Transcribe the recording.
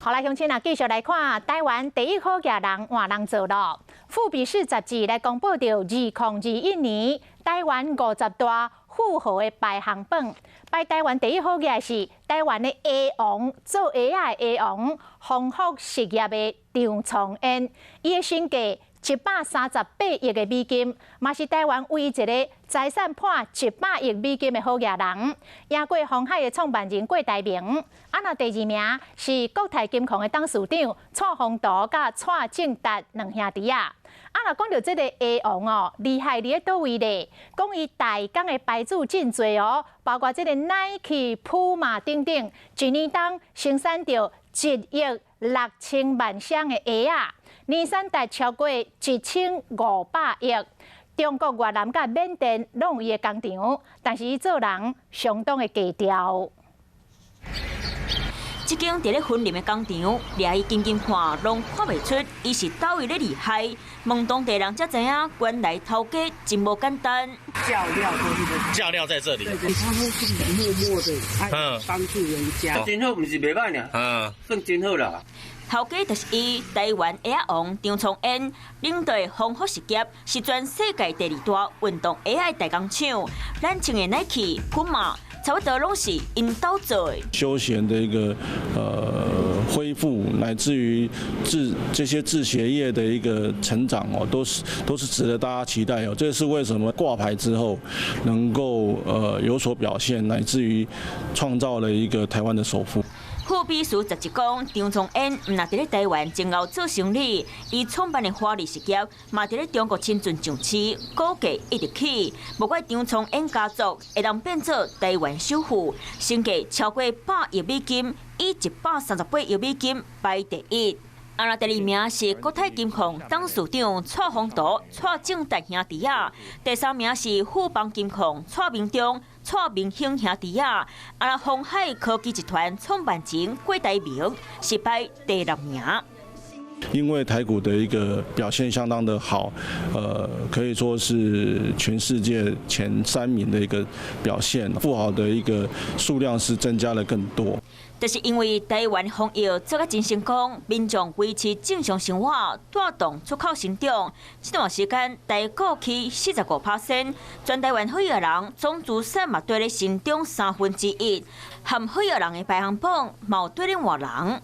好來，鄉親啊，繼續來看台灣第一好額人換人做咯。富比士雜誌來公布著2021年台灣50大富豪的排行榜，排台灣第一好額是台灣的鞋王，做鞋仔的鞋王，鴻福實業的張聰恩，伊的身價138億的美金，嘛是台灣唯一一個財產破100億美金的好額人，贏過鴻海的創辦人郭台銘。啊，若第二名是國泰金控的董事長蔡宏圖佮蔡正達兩兄弟仔。啊，若講著這个鞋王哦，厲害佇咧佗位咧？講伊代工的牌子真濟哦，包括這个 Nike、Puma 等等，一年當生產著1億6000萬雙的鞋仔，年產值超過1500億。中國、越南佮緬甸攏有伊的工廠，但是伊做人相當的低調。這間佇咧雲林的工廠，掠伊緊緊看，攏看袂出伊是佗位咧厲害。問當地人才知影，原來頭家真無簡單。叫料都是叫料在這裡。對，他會自己默默的愛幫助人家。真好，毋是袂歹爾，算真好啦。頭家就是伊，台灣鞋仔王張聰恩，領導鴻福實業是全世界第二大運動鞋仔代工廠。咱穿的 Nike、Puma，差不多攏是𪜶兜做的。休閒的一個恢復，乃至於這些製鞋業的一個成長哦，都是值得大家期待哦。這是為什麼掛牌之後能夠有所表現，乃至於創造了一個台灣的首富。富比士雜誌講，張聰恩毋但佇咧台灣真𠢕做生意，伊創辦的華麗實業嘛佇咧中國深圳上市，股價一直起。無怪張聰恩家族會當變做台灣首富，身價超過百億美金，以138億美金排第一。啊，若第二名是國泰金控董事長蔡宏圖、蔡正達兄弟仔，第三名是富邦金控蔡明忠、蔡明興兄弟仔，啊，若鴻海科技集團創辦人郭台銘是排第六名。因為台股的一個表現相當的好，可以說是全世界前三名的一個表現，富豪的一個數量是增加了更多。就是因為台灣防疫做甲真成功，民眾維持正常生活，帶動出口成長。這段時間，台股起45%，全台灣好額人總資產嘛綴咧成長1/3，含好額人的排行榜，嘛有綴咧換人。